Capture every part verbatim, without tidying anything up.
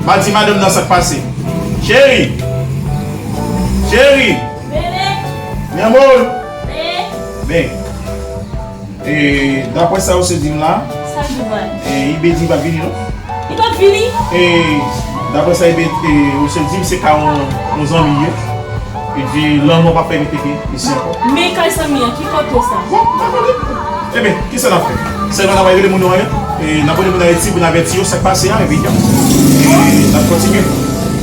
M a di madanm nan sa k pase. Cheri! Cheri! Bebe! Mi amor! Bebe! Ben, e, daprè sa yo se di m la, sa ki vre? E, Ibe di pa vini non. Li pa vini? E, daprè sa Ibe, e, yo se di m se ka yon, yon zanmi ye. Li di lanmò pa fè repete isi ankò. Men kay zanmi an, ki kote sa? Bon, m pa konnen. Ebyen, kisa n ap fè? Sèlman n ap rele moun yo anyen. E, n ap rele moun Ayiti pou n avèti yo sa k pase a, epi y ap. E, n ap kontinye.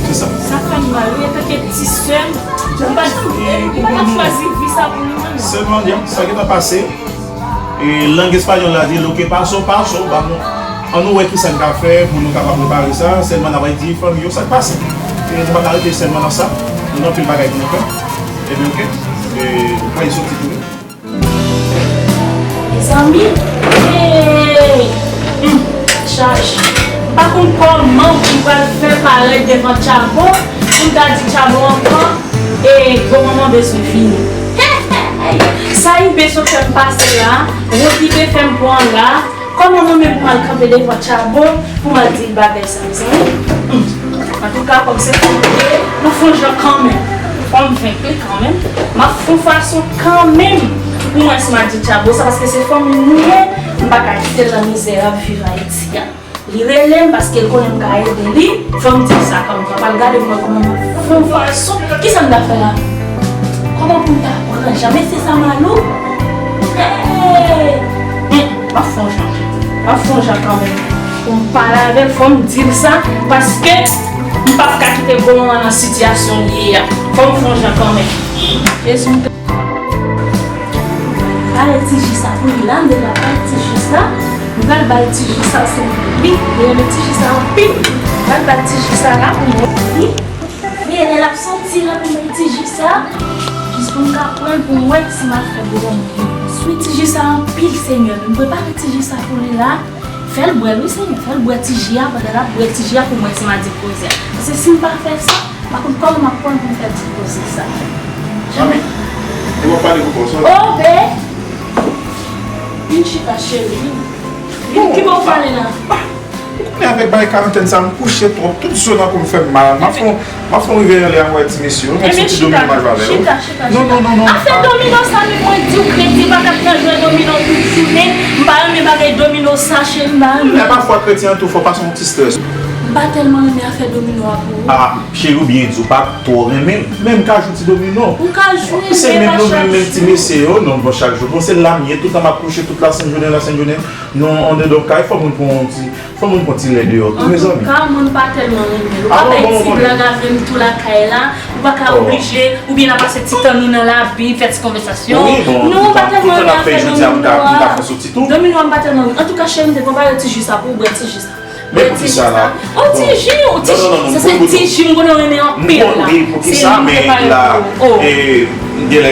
Se sa. Sa fè m mal, wi, antanke ti sè m. M pa, m pa t ap chwazi vi sa pou li menm. Sèlman, y ap, sa gentan pase. E, lang espanyòl la di, lo que pasó, pasó, ban nou, ann nou wè kisa n ka fè pou nou kapab repare sa, sèlman n ap di fanmi yo sa k pase. E, nou pa ka rete sèlman nan sa, nou gen anpil bagay pou nou fè. Ebyen, oke. E, ou pral soti tou. Mezanmi, hey! Hmm, chaj. M pa konn kòman m pral fè parèt devan Tchabo, pou m ta di Tchabo ankò, e gwo manman bezwen vini. Hey! Sa Ibe sot fè m pase la, wont Ibe fè m pran la, kòman mwen menm pou m al kanpe devan Tchabo, pou m al di l bagay sa, mezanmi? Hmm. Antouka, kòm se fanm m ye, m ap fè yon jan kanmenm. Fò m venk li kanmenm. M ap fè yon fason kanmenm pou mwen si m a di Tchabo sa, paske se fanmi m li ye, m pa ka kite l nan mizè l ap viv Ayiti a. Li rele m paske l konnen m ka ede li, fò m di l sa kanmenm. L ap al gade pou mwen kòman m ap fè yon fason. Kisa m ta fè la? Kòman pou m ta pran jan mesye sa malou? Hey! Hmm, m ap fè yon jan. M ap fè yon jan kanmenm. Pou m pale avè l, fò m di l sa, paske m p ap ka kite gwo manman nan sitiyasyon l ye a. Fò m fè yon jan kanmenm. Jezi, m pale ti ji sa pou li la, m deja pale ti ji sa. M pral bay ti ji sa, se li. Li renmen ti ji sa anpil. M pral bay ti ji sa la pou mwen. Li, li, lè l ap santi l ap renmen ti ji sa. Jis pou m ka pran l pou m wè si m ap fè gwo manman. Swi ti ji sa anpil, Senyè. M prepare ti ji sa pou li la. Fè l bwè l, wi, Senyè. Fè l bwè ti ji a, pandan l ap bwè ti ji a pou mwen, si m a di koze a. Paske si m pa fè sa, m pa konn kòman m ap pran pou m fè di koze sa. Mami, e w ap pale pou kò w, sòti. Oh, be! Vin chita, cheri, vin. Vin, ki bò w prale la? Ou konnen avèk bagay karantèn sa, m kouche twòp. Tout zo nan kò m fè m mal. M ap fè yon M ap fè yon reveye anlè a, m wè ti mesye yo. Ebyen, chita, chita, chita. Non, non, non, non. Afè domino sa, menm mwen di w, kredi pa t ap nan jwe domino tout jounen. M pa renmen bagay domino sa, cheri, m pa renmen. Men pafwa, kredi an tou fò pase yon ti strès. M pa tèlman renmen afè domino a pou ou. Ah, cheri, ou byen di, ou pa twò renmen, men m ka jwe ti domino. Ou ka jwe, men pa chak jou. Se menm nou menm, menm ti mesye yo, non, bon, chak jou. Bon, se la m ye, tout tan m ap kouche, tout lasent jounen, lasent jounen, nou andedan kay, fò moun pran yon ti Fò moun pran ti lè deyò tou, mezanmi. Antouka, mwen m pa tèlman renmen l. Ou pa bay ti blag avè m tou lakay la. Ou pa ka oblije, oubyen n a pase ti tan nou nan labi, fè ti konvèsasyon. Non, m pa tèlman renmen afè domino a. Domino a, m pa tèlman renmen. Antouka, cheri, m te prepare ti ji sa pou ou bwè, ti ji sa. Bwè ti ji sa. Oh, ti ji, oh, ti ji. Sa se ti ji m konnen w renmen anpil la. Se li m prepare pou ou. Oh. Genlè,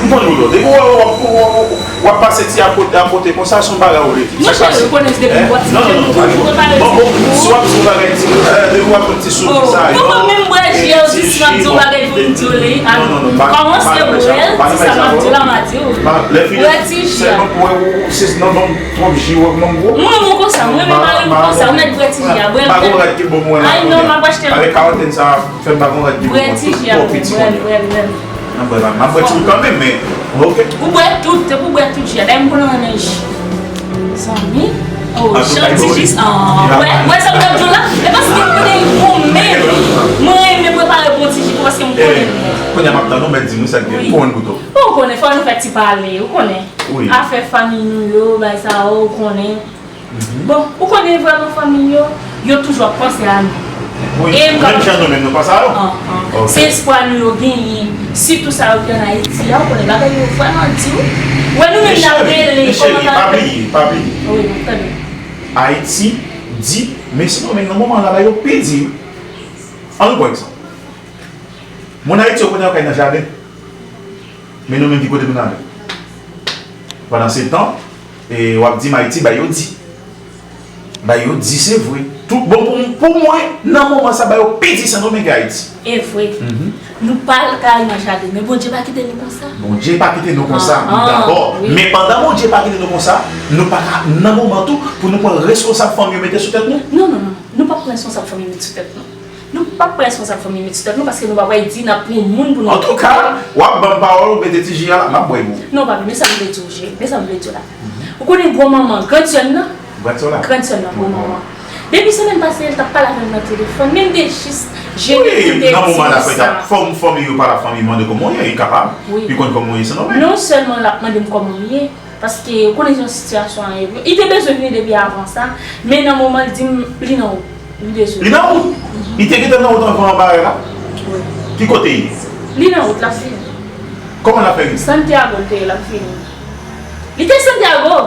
m konn ou yo. Depi w wè w ap, w ap, w ap, w ap pase ti akote, akote konsa, se yon bagay ou rete. Monchè, yo konnen depi m pati, m toujou prepare ti ji pou ou. Bon, bon, si w ap di yon bagay ti, eh, depi w ap pran ti soup sa yo, oh, non, mwen menm bwè ji a, ti ji, m ap di yon bagay pou m di w li. Non, non, non, pa, kòmanse bwè l, ti sa m ap di w la, m a di w. Bwè ti ji a. Sèlman pou wè ou, se nan banm twòp ji, ou nan gwo. Mwen, mwen konsa, mwen menm mari m konsa, ou mèt bwè ti ji a, bwè l. Pa gon rad ki bon pou mwen la. Ay, non, m ap achte l. Avèk karantèn sa, fè m pa gon rad ki bon pou mwen, tout twò piti mwen. Bwè l, bwè l, bwè l. M ap bwè, m ap bwè ti bout kanmenm, men, ok. Ou bwè tout, se pou bwè tout ji a. Dayè, m konnen w renmen ji. Zanmi. Oh, chan ti ji sa. Wè, wè sa m t ap di w la? E paske m konnen l goumen. Mwen renmen prepare bon ti ji pou paske m konnen l bon. Kounye a m ap tann ou, mèt di nou sa k gen. Wi. Pou yon bout. Bon, ou konnen, fò nou fè ti pale, ou konnen. Wi. Afè fanmi nou yo, bay sa yo, ou konnen. Mhm. Bon, ou konnen vrèman fanmi yo, yo toujou ap panse a nou. Wi, e m ka menm jan nou menm nou panse a yo. Ah, ah. Ok. Se espwa nou yo genyen, sitou sa yo ki ann Ayiti a, ou konnen bagay yo vrèman di wi. Wè nou menm n ap rele, kòman bagay. Mecheri, pa bliye, pa bliye. Wi, m ap tande. Ayiti di, men sinon menm nan moman la, bagay yo pi di wi. Ann pran egzanp. Moun Ayiti yo konnen yo kay nan jaden. Men nou menm ki kote nou n ale? Pandan se tan, e, w ap di m Ayiti, bay yo di. Bay yo di, se vre. Tout, bon, pou, pou mwen, nan moman sa, bay yo pi di Sendomeng ke Ayiti. E vre. Mhm. Nou pa al kay nan jaden, men Bondye pa kite nou konsa. Bondye pa kite nou konsa, ah, m dakò. Wi. Men pandan Bondye pa kite nou konsa, nou pa ka, nan moman tou, pou nou pran reskonsab fanmi yo mete sou tèt nou. Non, non, non. Nou p ap Responsab fanmi met sou tèt nou. Nou p ap pran responsab fanmi met sou tèt nou, paske nou pa pral di n ap pran yon moun pou nou. Antouka, w ap ban m pawòl, ou mete ti ji a la, m ap bwè pou ou. Non, papi, men sa m vle di w, cheri, men sa m vle di w la. Ou konnen gwo manman, grandsè m nan? Grandsè w la? Grandsè m nan, gwo manman. Depi semèn pase, l t ap pale avè m nan telefòn, men m te jis jene pou m te di l sa. Nan moman la, fò m, fanmi yo pale ak fanmi, mande kòman w ye, li kapab. Wi. Li konn kòman w ye, se nòmal. Non sèlman l ap mande m kòman m ye, paske ou konnen jan sitiyasyon an ye. Li te bezwen vini depi avan sa, men nan moman l di m li nan wout. Li dezole. Li nan wout? Li te gentan nan wout anvan bagay la? Wi. Ki kote l ye? Li nan wout, l ap vini. Kòman l ap fè vini? Santiago l te ye, l ap vini. Li te Santiago!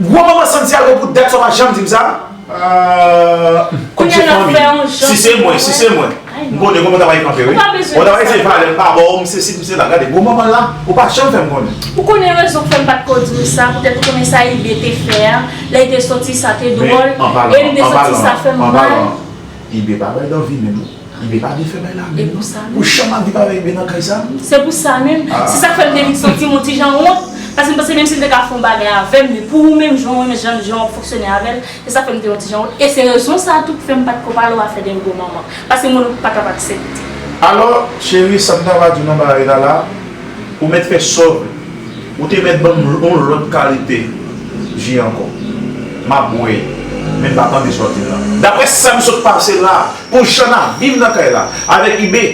Gwo manman Santiago pou dat sa w pa janm di m sa? Ah, kounye a n ap fè yon jan. Si se mwen, si se mwen, m konnen kòman w ta pral kanpe, wi. Ou ta pral eseye pale, m pa ba w, m sesi, m sela. Gade, gwo manman la, ou pa janm fè m konnen. Ou konnen rezon k fè m pa t ko di w sa, poutèt ou konnen sa Ibe te fè a, lè l te soti, sa te dwòl, e m te santi sa fè m mal. Ibe pa bay l anvi menm, non. Ibe pa byen fè bay la menm, non. Pou jan m ap viv avèk Ibe nan kay sa. Se pou sa menm. Se sa k fè m te vin santi m yon ti jan wont, paske m panse menm si l te ka fè yon bagay avè m, men pou ou menm, jan w, jan, jan w ap fonksyone avè l, se sa k fè m te yon ti jan wont. E se rezon sa a tou k fè m pa t ko pale w afè de gwo manman. Paske m konnen ou pa t ap aksepte. Alò, cheri, sa m ta va di w nan bagay la la, ou mèt fè sa w vle. Ou te mèt ban m yon lòt kalite ji ankò. M ap bwè, men m pa tande sòti l la. Daprè sa m sot pase la, pou jan n ap viv nan kay la, avèk Ibe,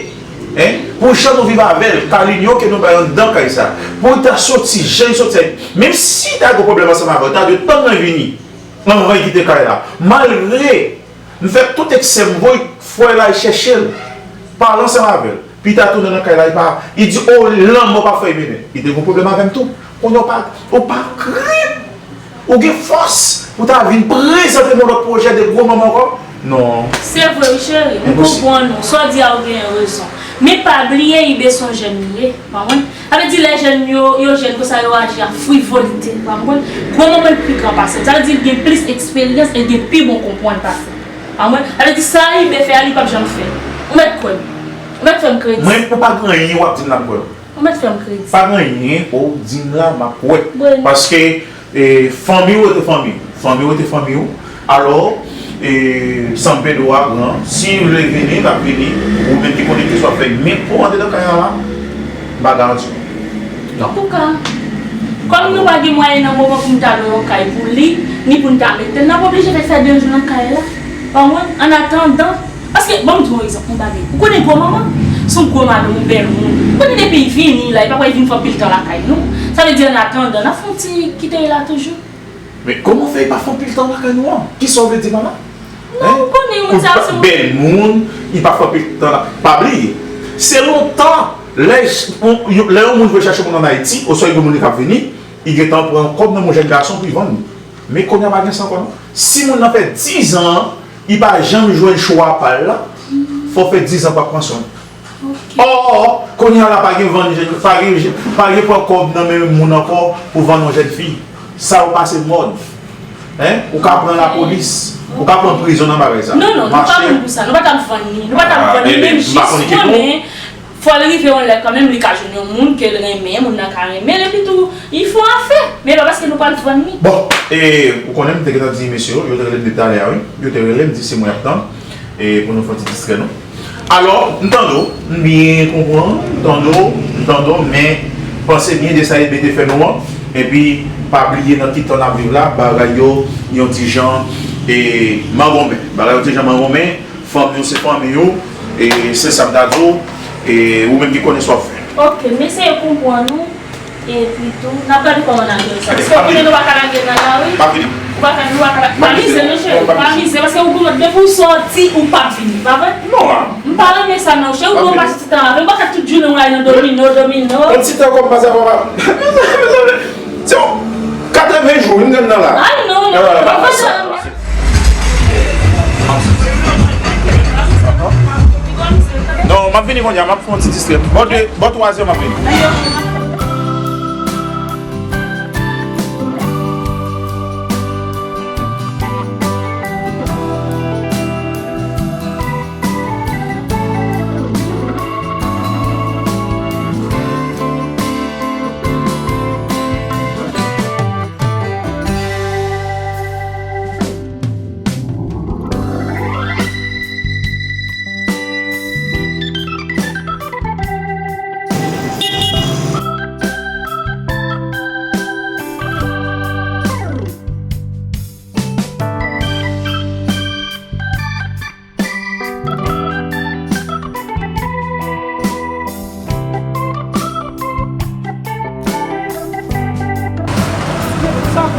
en, pou jan nou viv avè l, kalinyo ke nou bay anndan kay sa, pou l ta soti, jan l soti a, menm si ta gen pwoblèm ansanm avè l, ta dwe tann mwen vini, anvan l kite kay la. Malgre m fè tout eksè, m voye frè l al chèche l, pale ansanm avè l. Pita tounen nan kay la, li pa, li di, "O, lanmò pa fè l mennen." Li te gen pwoblèm avè m tou. Kounye a, ou pa, ou pa krib. Ou gen fòs pou ta vin prezante m yon lòt pwojè de gwo manman ankò? Non. Se vre, wi, cheri. M konprann ou. Sa w di a, ou gen rezon. Men pa bliye, Ibe se yon jèn li ye. Ou konprann? Sa vle di, lè jèn yo, yo jèn konsa, yo aji ak frivolite. Ou konprann? Gwo manman l pi gran pase l. Sa vle di, l gen plis eksperyans e l gen pi bon konprann pase l. Ou konprann? Sa vle di, sa Ibe fè a, li p ap janm fè l. Ou mèt kwè m. Ou mèt fè m kredi. Mwen, pou pa gen anyen w ap di m la, m kwè w. Ou mèt fè m kredi. Pa gen anyen w di m la, m ap kwè. Paske, e, fanmi w rete fanmi w. Fanmi w rete fanmi w. Alò, e, San Pedro a gran. Si l vle vini, l ap vini. Ou menm ki konnen ki sa w ap fè. Men pou antre nan kay la la, m pa garanti w. Non. Antouka, kòm nou pa gen mwayen nan moman pou n ta lwe yon kay pou li, ni pou n ta mete l, n ap oblije fè, fè de jou nan kay la. Ou konprann? An atandan, Paske, ban m di w yon egzanp, yon bagay. Ou konnen gwo manman? Se yon gwo madanm, yon bèl moun. Ou konnen depi l vini la, li pa pral vin fè anpil tan lakay nou. Sa vle di, an atandan, n ap fè yon ti kite l la toujou. Men kòman fè li pa fè anpil tan lakay nou an? Kisa w vle di pa la? Non, ou konnen, moun sa yo se yon bèl moun, li pa fè anpil tan la. Pa bliye, se lontan, lè, lè yon moun vle chache moun ann Ayiti, oswa yon moun ki ap vini, li gentan pran kòb nan men yon jèn gason pou l vann li. Men kounye a pa gen sa ankò non. Si moun nan fè diz an, li pa janm jwenn chwa pa l la, fò w fè diz an pou ap pran swen l. Ò, kounye a la pa gen vann, pa gen, pa gen pran kòb nan men moun ankò pou vann yon jèn fi. Sa yo pase mòd. Hein? Ou ka pran lapolis, ou ka pran prizon nan bagay sa. Non, non, nou pa moun pou sa. Nou pa t ap vann li. Nou pa t ap vann li menm jis konnen. Fò l rive yon lè kanmenm, li ka jwenn yon moun ke l renmen, moun nan ka renmen l, epi tou, li fè yon afè. Men pa paske nou pral vann li. Bon, e, ou konnen m te gentan di mesye yo, yo te rele m depi talè a, wi. Yo te rele m, di se mwen y ap tann, e, pou nou fè yon ti distrè nou. Alò, m tande w, m byen konprann, m tande w, m tande w, men panse byen de sa Ibe te fè nou an, epi pa bliye nan ki tan n ap viv la, bagay yo yon ti jan, e, mangonmen. Bagay yo ti jan mangonmen, fanmi w se fanmi w, e se sa m ta di w, e ou menm ki konnen sa w ap fè. Ok, m eseye konprann ou, epi tou, n ap gade kòman n ap jere sa. Paske ou konnen nou pa ka lage l nan lari. Pa vini. Ou pa ka, nou pa ka lage, pa mize non, cheri, pa mize, paske ou konnen depi w sòti, ou p ap vini, pa vre? Non, a. M pa renmen sa non, cheri, ou gon pase ti tan avè m, ou pa ka tout jounen w al nan domino, domino. Yon ti tan kòm pase avè w. Se yon katreven jou, m gen nan la. Ay, non, non, non, non, non. Non, m ap vini kounye a, m ap fè yon ti distrè. Bò de, bò twa zè, m ap vini.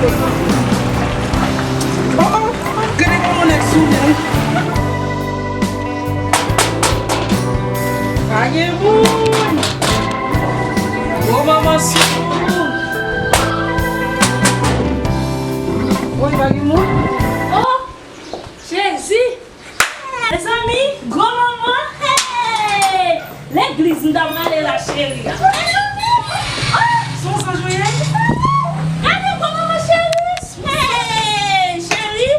Oh, oh, gade kòman nèg sou mwen. Pa gen moun. Gwo manman sou moun. Woy, pa gen moun. Oh, Jezi! Mezanmi, gwo manman, hey! Legliz m ta prale la, cheri. Oh, se yon zanj ou ye? Gade gwo manman, cheri. Hey, cheri.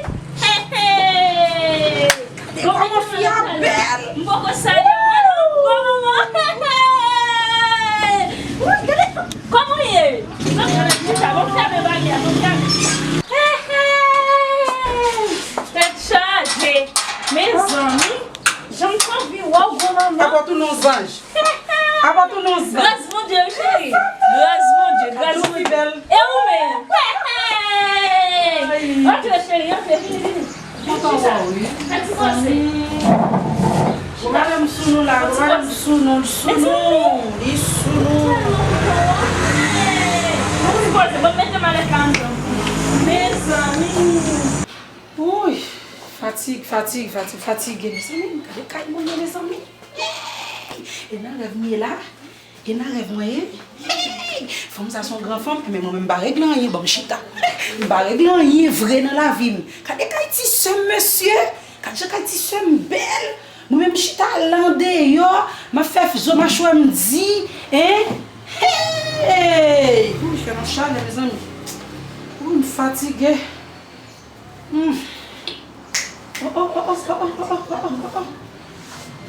Hey, hey. Gwo manman, fi a bèl. M poko salye w, gwo manman. Hey! Woy, gade. Kòman w ye? Bon, fèmen baryè, bon, fèmen. Hey, hey! Tèt chaje. Mezanmi, jan m t anvi wè w, gwo manman. Apa w tounen yon zanj? Apa w tounen yon zanj? Gras Bondye, wi, cheri. Gras Bondye, gras Bondye. E ou menm? Hey, hey! Antre, cheri, antre, vini, vini. Kontan wè w, wi. Fè ti pase. Gwo madanm sou nou la, gwo madanm sou nou, li sou nou, li sou nou. Fè ti pase, ban m mete malèt la anndan. Mezanmi. Wouy, fatig, fatig, fatig, fatige, mezanmi, gade kay mwen ye, mezanmi. E nan rèv m ye la. E nan rèv mwen ye, hey, fanm sa se yon gran fanm, men mwen menm m pa regle anyen, ban m chita. M pa regle anyen vre nan lavi m. Gade kay ti sè m, mesye. Gade jan kay ti sè m bèl. Mwen menm m chita la andeyò, m ap fè zo machwè m di, hein? Hey! Ou fè yon chalè, mezanmi. Ou m fatige. Hmm. Oh, oh, oh, oh, oh, oh, oh, oh, oh, oh.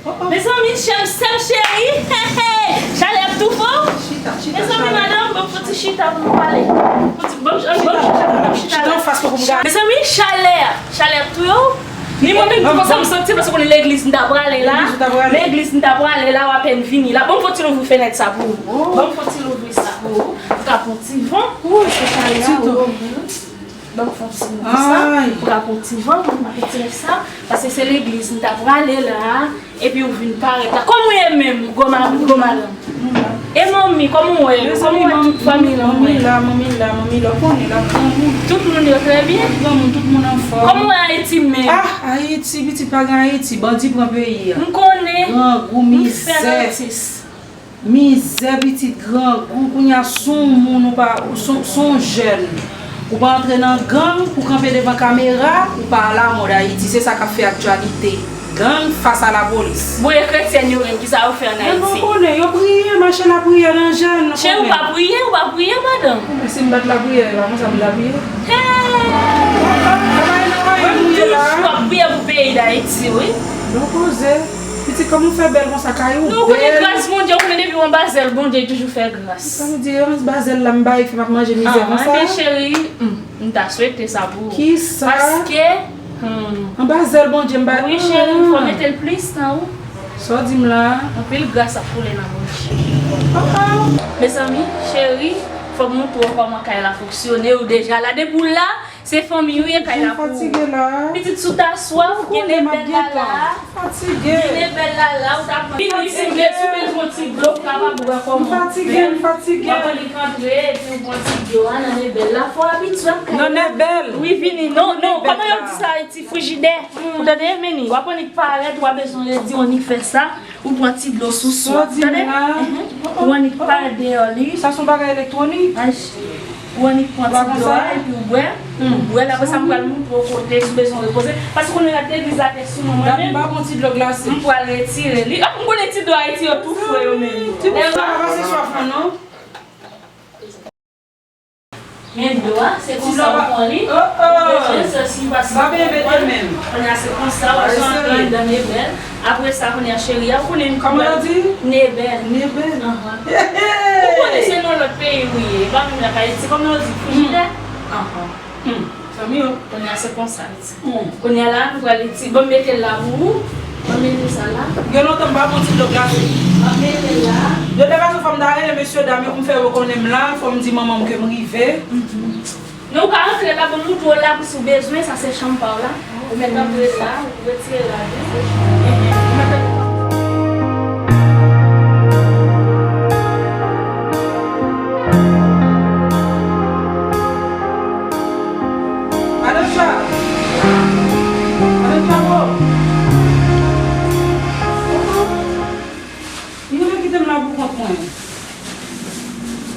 Oh, oh. Mezanmi, chè m, sè m cheri, hey, hey, chalè ap toufe w. Chita, chita, mezanmi, chita. Madanm, ban m fon ti chita pou nou pale. Fon ti, ban m, ban m chita, chita, ban m chita, chita la. Anfas mwen pou m gade. Mezanmi, chalè a, chalè ap touye w. Ni mwen menm tou, kòman m santi, paske konnen legliz m ta prale la. Legliz ou ta prale. Legliz m ta prale la, w apèn vini la. Ban m fon ti louvri fenèt sa pou ou. Oh. Ban m fon ti louvri sa pou ou. Pou ka pran ti van. Ou, se chalè a, ou. Ban m fè yon ti moman sa, pou ka pran ti van, pou m retire sa, paske se legliz m ta prale la, epi ou vin parèt la. Kòman w ye menm, gwo ma-, gwo madanm? E manmi, kòman w ye? Kòman w ye tout fanmi lan? Manmi la, manmi la, manmi la, ou konnen l ap granmoun. Tout moun yo trè byen? L ap granmoun, tout moun anfòm. Kòman w ye Ayiti menm? Ah, Ayiti, pitit pa gen Ayiti, bandi pran peyi a. M konnen. Grangou, mizè. Mizè, pitit, grangou, kounye a se yon moun, ou pa, se, se yon jèn. Ou pa antre nan gang, ou kanpe devan kamera, ou pa alamòd Ayiti. Se sa k ap fè aktyalite. Gang fas a lapolis. Bon, e kretyèn yo menm, kisa yo fè ann Ayiti? Mwen konnen, yo priye, mache lapriyè nan jèn. Cheri, ou pa priye, ou pa priye, madanm? Bon, si m pa t lapriyè, e pa konsa m ta priye. Hey! Mwen toujou ap priye pou peyi Dayiti, wi. Bon koze. Pitit, kòman w fè bèl konsa, kay ou bèl. Non, ou konnen gras Bondye, ou konnen depi w anba zèl Bondye, li toujou fè gras. Sa vle di, anba zèl la, m bay fè m ap manje mizè konsa? Ah, enben, cheri, hmm, m ta swete sa pou ou. Kisa? Paske, hmm. Anba zèl Bondye, m bay. Wi, cheri, fò mete l plis nan ou. Sa w di m la? Anpil gras ap koule nan Bondye. Oh, oh. Mezanmi, cheri, fò m montre w kòman kay la fonksyone, ou deja la, depi w la, se fanmi ou ye kay la pou ou. Pitit, si w ta swaf, gen Nebèl la la. Gen Nebèl la la, ou ta pran. Vini, si w vle, si w bezwen yon ti dlo, ou kapab bwè kòman. M fatige, m fatige. W ap annik antre, epi w pran ti dlo a nan Nebèl la. Fò w abitye ak kay la. Nan Nebèl. Wi, vini. Non, non, kòman yo di sa Ayiti? Frijidè. Ou tande, Meni? W ap annik parèt, w ap bezwen redi, w annik fè sa. Ou pran ti dlo sou sou. Sa w di m la? Ou annik parèt deyò li. Sa se yon bagay elektwonik? Ou annik pran ti dlo a epi ou bwè. Ou bwè la, apre sa m pral montre w kote si w bezwen repoze. Paske konnen rad legliz la te sou mwen, mwen menm. David, ba bon ti dlo glase. M pral retire li. Ah, m konnen ti dlo Ayiti yo tou fre yo menm. Ti dlo pa pase swaf la non. Men dlo a, se konsa w pran li. Ou bezwen sèl si w pase w pran. Kounye a se konsa, w ap jantre anndan Nebèl. Apre sa, kounye a, cheri a, ou konnen nou. Kòman yo di? Nebèl. Nebèl. Ou konnen se nan lòt peyi ou ye. E pa menm jan k Ayiti, kòman yo di? Frijidè? Zanmi yo. Kounye a, se konsa. Kounye a la, nou pral itilize. Ban m mete l la pou ou. Ban m mete sa la. Gen lontan m pa pran ti dlo glase. Ban m mete l la. De tout fason, fò m ta rele mesye dam yo pou m fè yo konnen m la, fò m di manman m ke m rive. Non, ou ka antre la, ban m montre w la pou si w bezwen, sa se chanm pa w la. Ou mèt antre la, ou retire la tou. Ou mèt antre.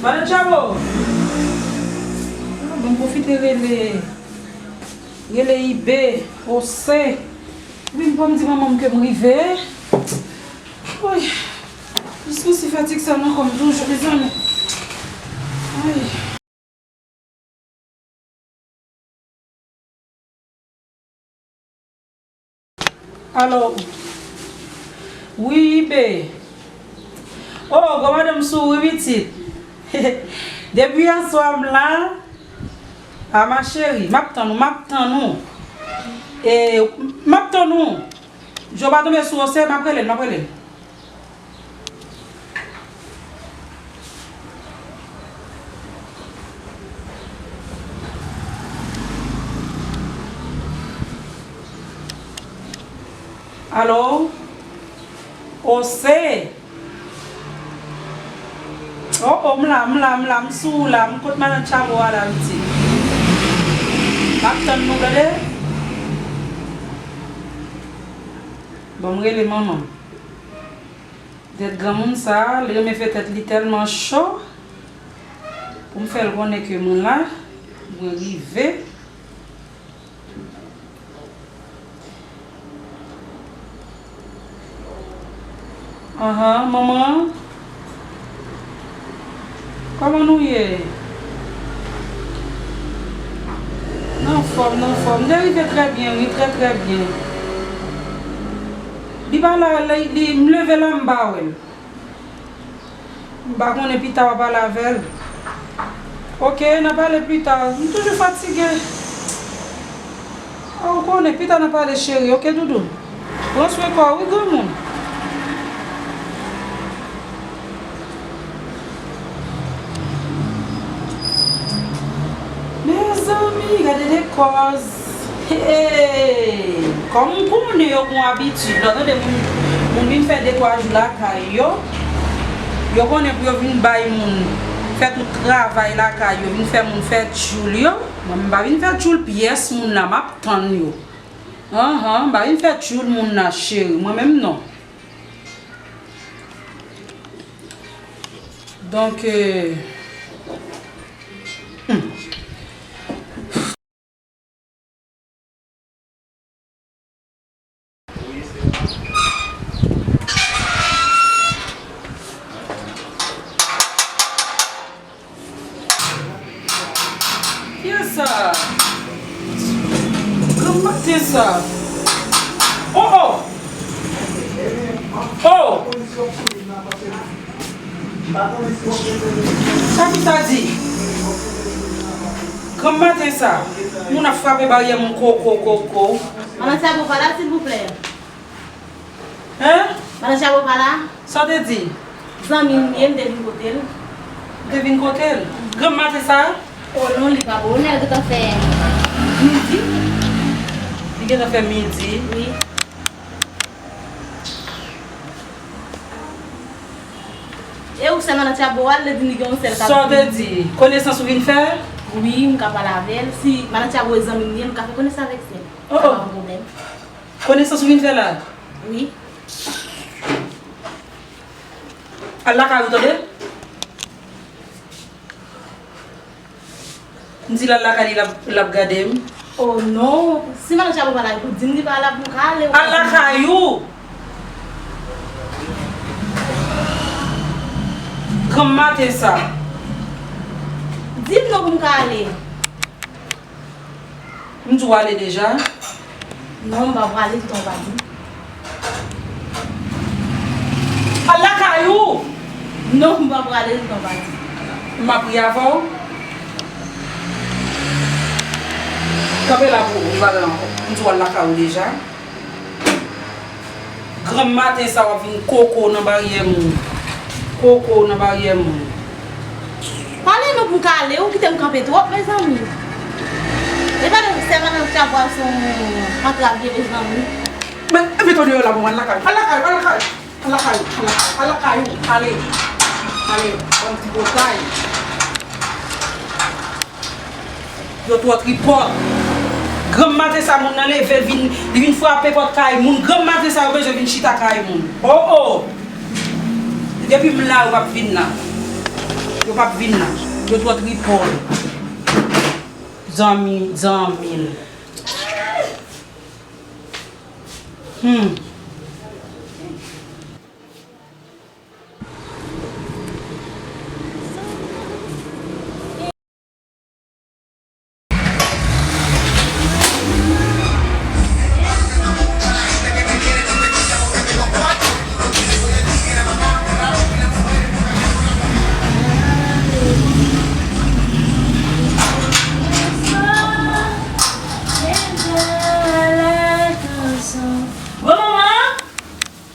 Madan Tchabo! Ah, bon, m pwofite rele, rele Ibe, Ose. Epi m pou m di manman m ke m rive. Woy, jis m si fatig sa nan kò m toujou, mezanmi. Ay. Alo. Wi, Ibe. Oh, granmadanm sou wi, pitit. Depi yèswa m la. Ah, ma chérie, m ap tann ou, m ap tann ou. E, m ap tann ou. Jou pa tonbe sou Ose, m ap rele l, m ap rele l. Alo? Ose? Oh, oh, m la, m la, m la, m sou ou la, m kot madan Tchabo a la, pitit? M ap tann nou, tande? Bon, m rele manman m. Tèt granmoun sa a, li renmen fè tèt li tèlman cho, pou m fè l konnen ke mwen la, mwen rive. Anhan, manman. Kòman nou ye? Nan fòm, nan fòm. M te rive trè byen, wi, trè, trè byen. Li pa la, li, li, m leve la, m pa wè l. M pa konnen pita w a pale avè l. Oke, n a pale pita. M toujou fatige. A, ou konnen, pita n a pale, cheri. Oke, doudou. Pran swen kò w, wi, granmoun. Mezanmi, gade de kòz. Hey! Kòm m konnen yo gon abitid, lè w tande moun, moun vin fè de twa jou lakay yo, yo konnen pou yo vin bay moun fè tout travay lakay yo, vin fè moun fè tchoul yo. Mwen, m pa vin fè tchoul pyès moun nan, m ap tann yo. Anhan, m pa vin fè tchoul moun nan, cheri. Mwen menm, non. Donk, euh, hmm. Kiyès sa? Granm maten sa. Oh, oh! Oh! Sa ki sa di? Granm maten sa. Moun ap frape baryè moun koko, koko. Madan Tchabo pa la, silvouplè? Hein? Madan Tchabo pa la? Sa w te di? Zanmi m ye, m te vin kote l. Ou te vin kote l? Granm maten sa? Oh non, li pa bon, li gentan fè midi. Li gentan fè midi? Wi. E ou sè madan Tchabo a, li di li gen yon sèl k ap... Sa w te di? Konesans ou vin fè? Wi, m ka pale avè l. Si madan Tchabo e zanmi m ye, m ka fè konesans avèk sè l. Oh, oh. Pa gen pwoblèm. Konesans ou vin fè la? Wi. Al lakay ou, tande? M di l al lakay li, l ap, l ap gade m. Oh non, si madan Tchabo pa la, pou di m li pa la pou m ka ale. Al lakay ou! Granm maten sa. Di m non pou m ka ale. M di w ale deja. Non, m pa prale toutan w pa di. Al lakay ou! Non, m pa prale toutan w pa di. M ap ri avè w. Kanpe la pou ou pa pale ankò. M di w al lakay ou deja. Granm maten sa w ap vin koko nan baryè moun. Koko nan baryè moun. Pale non pou m ka ale, ou kite m kanpe twòp, mezanmi. E pa nan sèlman nan tchabwa se yon antrav ye, mezanmi. Men, envite w deyò la pou mwen, al lakay ou, al lakay ou, al lakay ou, al lakay ou, al lakay ou, al lakay ou, ale, ale, bann tripotay. Yo twò tripòt. Granm maten sa moun nan leve, l vin, li vin frape pòt kay moun. Granm maten sa yo bezwen vin chita kay moun. Oh, oh! Depi m la, yo p ap vin la. Yo p ap vin nan. Yo twò tripòl. Zanmi, zanmi. Hmm. Bon, manman!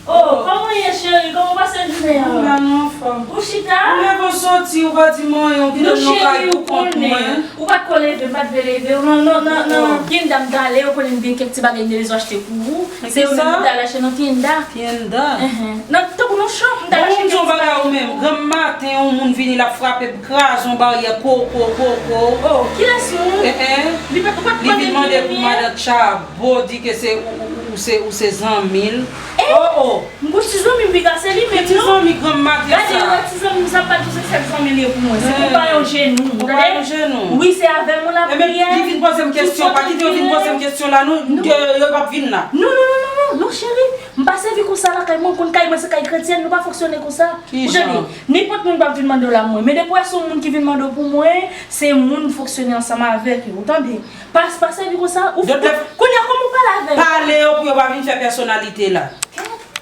Oh, kòman w ye, cheri? Kòman w pase jounen an? M la, non, anfòm. Ou chita? M leve, w soti, ou pa di m anyen, ou kite m nan kay pou kont mwen. Ou pa t ko leve, m pa t vle leve w. Nan, nan, nan, nan Tienda m t ale, ou konnen m gen kèk ti bagay m te bezwen achte pou ou. Se yo menm m t al achte nan Tienda. Tienda? Enhen. Nan, tankou nan shop, m t al achte kèk ti bagay pou ou. Bon, m di yon bagay ou menm. Granm maten, yon moun vini, l ap frape, l kraze yon baryè, ko, ko, ko, ko. Oh, kilès moun? Eh, eh. Li pa, ou pa t konnen li vin mande pou madan Tchabo, di ke se ou, ou, ou se, ou se zanmi l. Eh! Oh, oh! M gon ti zanmi m piga se li menm, non? Ti zanmi granm maten sa. Gade, wè ti zanmi m sa, m pa di w se sèl zanmi li ye pou mwen. Se konpayon jenou, ou tande? Konpayon jenou. Wi, se avè m ou la priyè. Li vin poze m kesyon, pa kite yo vin poze m kesyon la, non, yo p ap vin la. Non, non, non, non, non, non, cheri. M pa sèvi konsa lakay mwen, ou konn kay mwen se kay kretyèn, nou pa fonksyone konsa. Ou tande? Nenpòt moun p ap vin mande w la mwen. Men depi w wè se yon moun ki vin mande w pou mwen, se moun m fonksyone ansanm avèk yo, ou tande? Pa, pa sèvi konsa. Ou, kounye a, kòman w pale avè l? Pale yo pou yo pa vin fè pèsonalite la.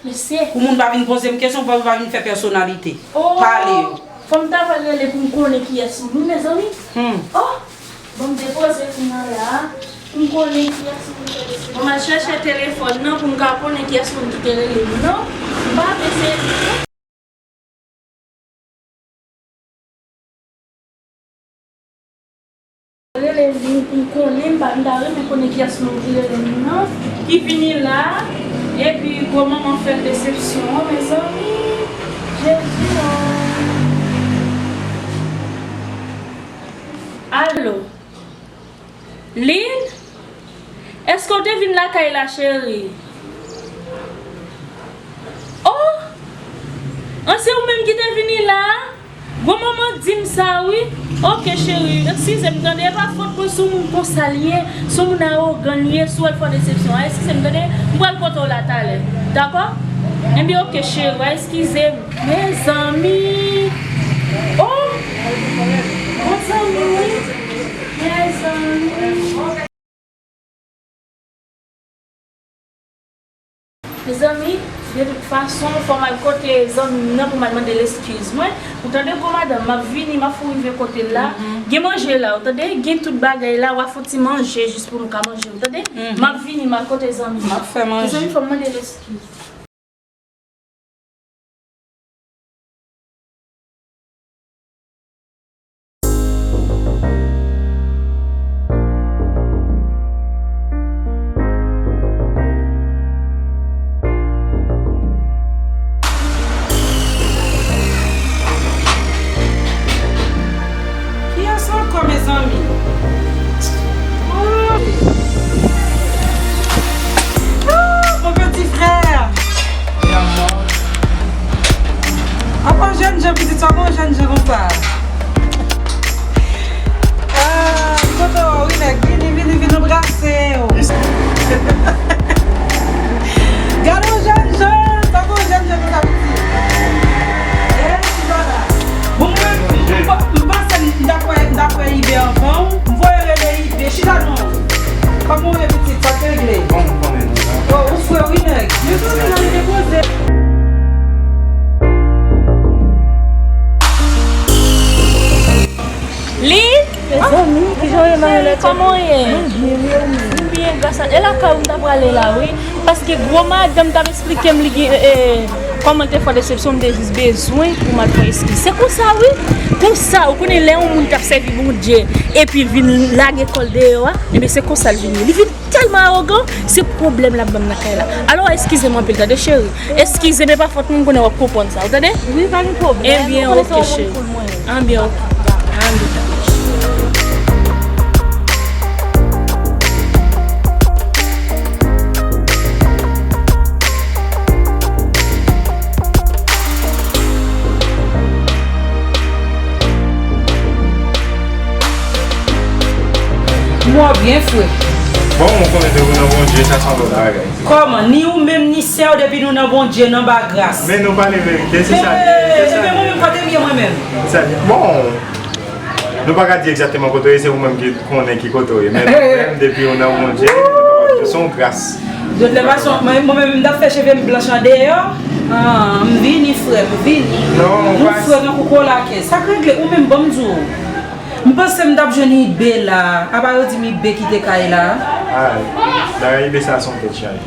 Mesye. Pou moun pa vin poze m kesyon, pou yo pa vin fè pèsonalite. Oh, pale yo. Fò m ta pral rele pou m konnen kiyès moun, mezanmi. Hmm. Oh, bon, m depoze kounye a la. Pou m konnen kiyès moun ki te rele. Bon, m al chèche telefòn nan pou m ka konnen kiyès moun ki te rele m, non? M pa vle se Rele li pou m konnen, m pa, m ta renmen konnen kiyès moun ki rele m nan, ki vini la, epi gwo manman fè l desepsyon, mezanmi, Jezi, non. Alo. Lynn? Èske w te vin lakay la, cheri? Oh! An, se ou menm ki te vini la a? Gwo manman di m sa, wi. Oke, cheri, eskize m, tande. E pa fòt mwen, se yon moun konsa l ye, se yon moun awogan l ye, si w wè l fè w desepsyon, a, eskize m, tande. M pral kote w la talè. Dakò? Enben, oke, cheri, a, eskize m. Mezanmi! Oh! Bon zanmi, wi. Mezanmi, de tout fason, fò m al kote zanmi m nan pou m al mande l eskiz mwen. Ou tande, gwo madanm, m ap vini, m ap fè w rive kote l la. Gen manje la, ou tande, gen tout bagay la, w a fè yon ti manje jis pou nou ka manje, ou tande. M ap vini, m al kote zanmi m. M ap fè manje. Mezanmi, fò m mande l eskiz. Kiyès ankò, mezanmi? Oh! Ah, mon petit frère! Apa jèn jan pitit sa, bon jèn jan konsa. Ah, m kontan wè w wi nèg, vini, vini, vini, anbrase w. Gade yon jèn jan, tankou yon jèn jan konsa pitit. Eh, ti baba. Bon, mwen, m pa, m panse m t ap wè, m t ap wè Ibe anvan w. M voye rele Ibe, chita non. Kòman w ye pitit, sa k regle? Bon, m konnen nou la. Oh, ou fre wi nèg. Yo soti nan li depoze. Li? Mezanmi, kijan w ye, Marilèt? Kòman w ye? Mwen byen, wi, ou menm? M byen, gras a, e lakay ou m ta prale la, wi. Paske gwo madanm t ap esplike m li gen, e, e, kòman l te fè desepsyon, m te jis bezwen pou m al fè eskiz. Se konsa, wi. Konsa, ou konnen lè yon moun t ap sèvi Bondye, epi l vin lage kò l deyò a, ebyen, se konsa l vin ye. Li vin tèlman awogan, se pwoblèm l ap ban m nan kay la. Alò, eskize m anpil, tande, cheri. Eskize m, e pa fòt mwen, m konnen w ap konprann sa, ou tande? Wi, pa gen pwoblèm. Ebyen, oke, cheri. Anbyen, oke. Anbyen. Twò byen fre. Bon, ou konnen depi w nan Bondye, sa se yon lòt bagay. Kòman? Ni ou menm, ni sè w, depi nou nan Bondye, n anba gras. Men nou pale verite, se sa l ye, se sa Ebyen, mwen menm, kote m ye, mwen menm? Sa, bon, nou pa ka di egzakteman kote w ye, se ou menm ki konnen ki kote w ye. Men nou menm, depi w nan Bondye, nou kapab di se yon gras. De toute façon, mwen menm, m t ap fè cheve m blanch andeyò. Ah, m vini, frè m, vini. Nou fre tankou kolake. Sa k regle, ou menm, ban m di w. M panse m t ap jwenn Ibe la. Apa yo di m Ibe kite kay la? Ay, dayè Ibe sa se yon tèt chaje.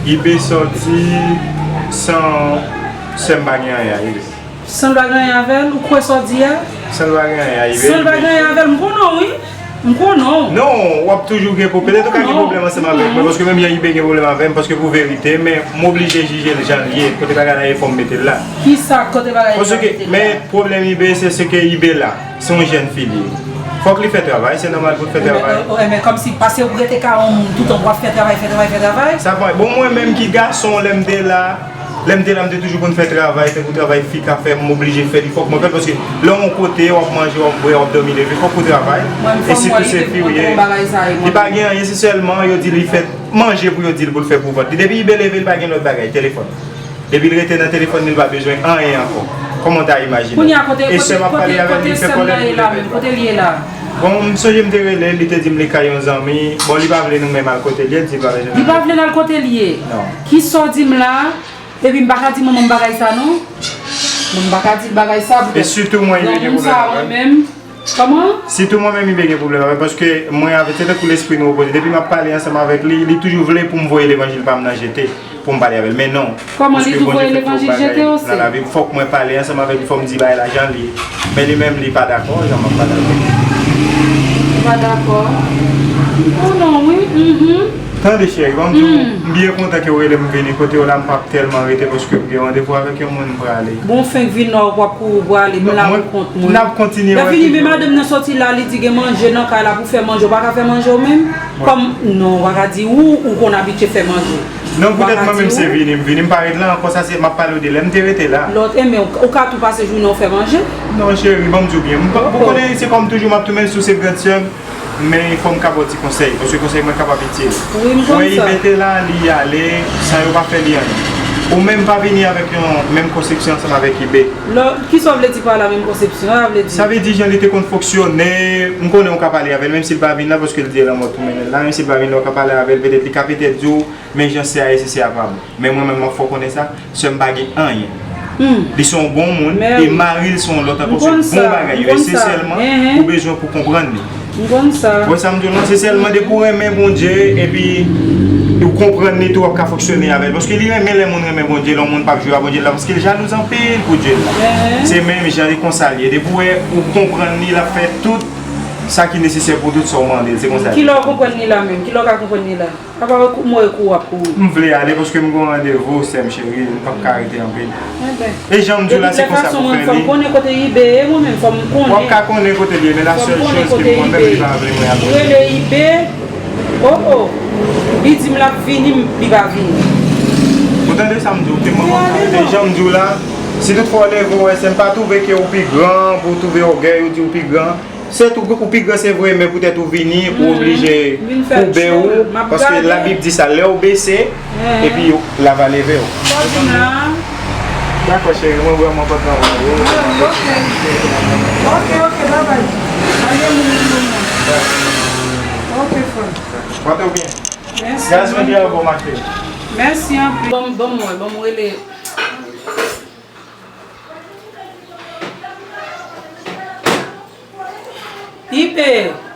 Ibe sòti san sè m pa gen anyen a Ibe. San l pa gen anyen avè l, ou kwè sa w di a? San l pa gen anyen a Ibe. San l pa gen anyen avè l, m konnen w wi. M konnen w. Non, w ap toujou gen pwoblèm. Petèt ou ka gen pwoblèm ansanm avè m, men paske menm jan Ibe gen pwoblèm avè m, paske pou verite, men m oblije jije l jan l ye, kote bagay la ye fò m mete l la. Kisa kote bagay la ye fò w mete l la? Men pwoblèm Ibe, se, se ke Ibe la, se yon jèn fi li ye. Fòk li fè travay, se nòmal pou l fè travay. Men kòmsi, paske ou rete kay yon moun toutan, w ap fè travay, fè travay, fè travay. Sa pa, bon, mwen menm ki gason, lè m te la, lè m te la, m te toujou konn fè travay, tankou travay fi ka fè, m oblije fè li, fòk mwen fè l, paske lè w yon kote, w ap manje, w ap bwè, w ap dòmi, leve, fòk ou travay. E sitou se fi w ye. Li pa gen anyen, se sèlman yo di li fè manje pou yo di l pou l fè pou vant li. Depi Ibe leve, li pa gen lòt bagay, telefòn. Depi l rete nan telefòn li, li pa bezwen anyen ankò. Kòman w ta imajine? E sè m ap pale avè l, li fè kòlèt pou li fè travay. Bon, m sonje m te rele l, li te di m li kay yon zanmi. Bon, li pa vle nou menm al kote l ye, li di li pa bezwen. Li pa vle n al kote l ye? Non. Kisa w di m la? Epi m pa ka di manman m bagay sa non. Mwen m pa ka di l bagay sa poutèt. E sitou mwen Ibe gen pwoblèm avè m. Kòman? Sitou mwen menm Ibe gen pwoblèm avè m, paske mwen avè, se tankou lespri nou opoze. Depi m ap pale ansanm avèk li, li toujou vle pou m voye levanjil pa m nan jete, pou m pale avè l. Men non. Kòman li tou voye levanjil jete osi? Nan lavi m, fòk mwen pale ansanm avèk li, fò m di bagay la jan l ye. Men li menm, li pa dakò, jan m ap pale avè l. Li pa dakò? Oh non, wi, mhm. Tande cheri, ban m di w, m byen kontan ke w rele m vini kote w la, m p ap tèlman rete paske m gen randevou avèk yon moun m prale. Bon, w fenk vin la, w ap kouri prale, m la pou kont mwen. N ap kontinye wè toujou. Lè fini, men madanm nan sòti la, li di gen manje nan kay la pou fè manje, w pa ka fè manje w menm? Kòm, non, w pa ka di ou, ou konn abitye fè manje. Non, poutèt mwen menm se vini m vini, m pa ret la ankò, sa se, m ap pale w de lè m te rete la. Lòt, enben, ou ka tou pase jounen w fè manje? Non, cheri, ban m di w byen. Ou konnen, se kòm toujou, m ap tou menm si w se grann sè m, men fò m ka ba w ti konsèy, paske konsèy mwen kapab itil. Wi, m konn sa. Ou wè Ibe te la, li ale, san yo pa fè li anyen. Ou menm pa vini avèk yon menm konsepsyon ansanm avèk Ibe. Lò, kisa w vle di pa la menm konsepsyon? Sa vle di? Sa vle di jan li te konn fonksyone, m konnen w ka pale avè l, menm si l pa vin la, paske l di e lanmò tou mennen l la, menm si l pa vin la, w ka pale avè l, petèt li ka petèt di w, men jan sè a ye, se sè a pa bon. Men mwen menm, m ap fè w konnen sa, sè m pa gen anyen. Li se yon bon moun, e mari l se yon lòt ankò, se bon bagay yo ye, se sèlman ou bezwen pou konprann li. M konn sa. Ou wè sa m di w lan, se sèlman depi w renmen Bondye, epi ou konprann li tou, w ap ka fonksyone avè l. Paske li renmen lè moun renmen Bondye, lè yon moun p ap jwe a Bondye l la, paske l jalouz anpil pou Dye l la. Se menm jan li konsa l ye. Depi w wè ou konprann li, l ap fè tout sa ki nesesè pou tout sa w mande l, se konsa l ye. Kilè w konprann li la menm? Kilè w ka konprann li la? Apa w kou, mwen kou w ap kouri. M vle ale paske m gen yon randevou, sè m cheri, m p ap ka rete anpil. Enben. E jan m di w la, se konsa pou fè li. De toute façon, mwen, fò m konnen kote Ibe ye, mwen menm, fò m konnen. W ap ka konnen kote l ye, men la sèl choz ke mwen menm, li pa vle mwen ale. Rele Ibe. Oh, oh. Li di m l ap vini, m, li pa vini. Ou tande sa m di w, ke mwen konn sa rete. Jan m di w la, si toutfwa w leve, w wè, sè m pa twouve ke ou pi gran, pou w twouve ògèy, ou di ou pi gran. Sèt ou, ou pi gran se vre, men poutèt ou vini, ou oblije koube ou, paske Labib di sa, lè w bese, epi l a va leve w. Dakò, cheri, mwen vrèman kontan wè w. Ok, ok, babay. Al gen moun nan moman. Ok, frè. Pote w byen. Mèsi. Gaz mwen gen anba w, ma cheri. Mèsi anpil. Ban m, ban m wè, ban m rele. Ibe,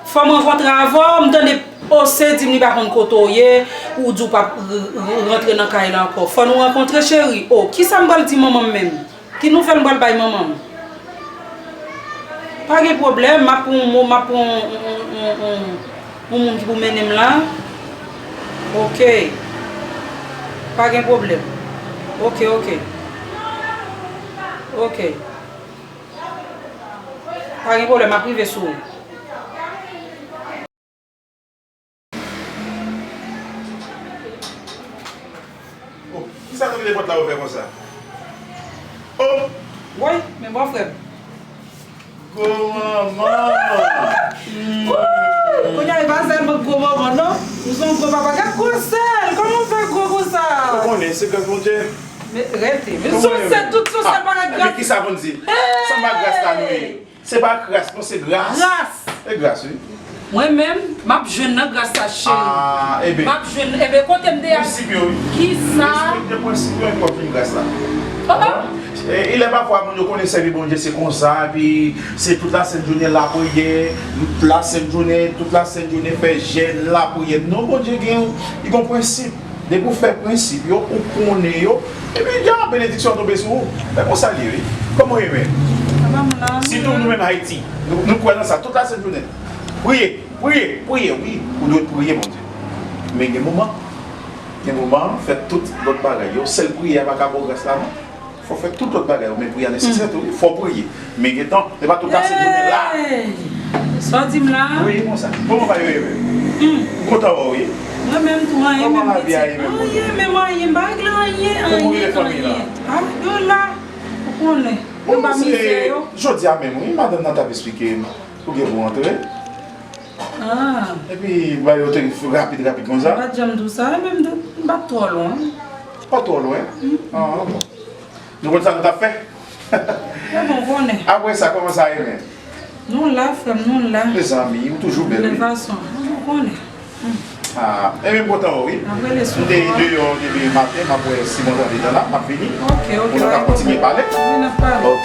fò m rankontre avè w, m tande Ose di m li pa konn kote w ye, ou di w p ap r-, r-, rantre nan kay la ankò. Fò nou rankontre, cheri. O, kisa m pral di manman m menm? Ki nouvèl m pral bay manman m? Pa gen pwoblèm, m ap pran yon mo, m ap pran yon, yon, yon, yon, yon moun ki pou mennen m la. Ok. Pa gen pwoblèm. Ok, ok. Ok. Pa gen pwoblèm, m ap rive sou ou. Oh, kisa k kite pòt la ouvè konsa? Oh! Woy, men bòfrè m. Gwo manman! Hmm. E pa sèlman gwo manman, non. Ou se yon gwo papa. Gad gwosè l. Kòman w fè gwo konsa? Ou konnen, se gras Bondye. Men, rete. Men sou sèt, tout sou sèt, pa nan gras. Men kisa pou n di? Sa pa gras la nou ye. Se pa kras, non, se gras. Gras. Se gras, wi. Mwen menm, m ap jwenn nan gras la, cheri. Ah, eben. M ap jwenn, eben, kote m te a? Prensip yo, wi. Kisa? Respekte prensip yo, epi w ap jwenn gras la. Oh, oh. E, e lè pafwa moun yo konnen sèvi Bondye se konsa, epi se tout lasent jounen lapriyè, lasent jounen, tout lasent jounen fè jèn, lapriyè. Non, Bondye gen, li gen prensip. Depi w fè prensip yo, ou konnen yo, epi gen benediksyon tonbe sou ou. Se konsa l ye, wi. Kòman w ye menm? Sa va, m la. Sitou nou menm Ayiti, nou, nou kwè nan sa, tout lasent jounen. Priye, priye, priye, wi. Ou dwe priye Bondye. Men gen moman, gen moman, fè tout lòt bagay yo, sèl priyè a pa ka ba w gras la, non. Fò w fè tout lòt bagay yo, men priyè a nesesè tou, wi. Fò w priye. Men gentan, se pa tout lasent jounen la. Hey! Sa w di m la? Wi, konsa. Kòman bagay yo ye menm? Hmm. M kontan wè w, wi. Mwen menm tou, anyen menm, pitit. Kòman lavi a ye menm, Bondye? Anyen menm, anyen, m pa regle anyen, anyen, anyen. Kòman w rele fanmi la? Ah, yo la, ou konnen. Yo pa mizè yo. Jodi a menm, wi, madanm nan t ap esplike m ou gen pou antre. Ah. Epi, bagay yo te rapid, rapid konsa. M pa t janm di w sa, e menm m pa t twò lwen. Pa twò lwen? Hmm. Ah, bon. Nou konn sa nou t ap fè? Men bon, konnen. Apre sa, kòman sa ye menm? Nou la, frè m, nou la. Mezanmi, ou toujou bèl, wi. De fason, nou konnen. Hmm. Ah, e men m kontan wè w, wi. Apre le sou. M te deyò depi maten, m ap wè si mwen tande tan la, m ap vini. Ok, ok. Pou nou ka kontinye pale. Wi, n ap pale.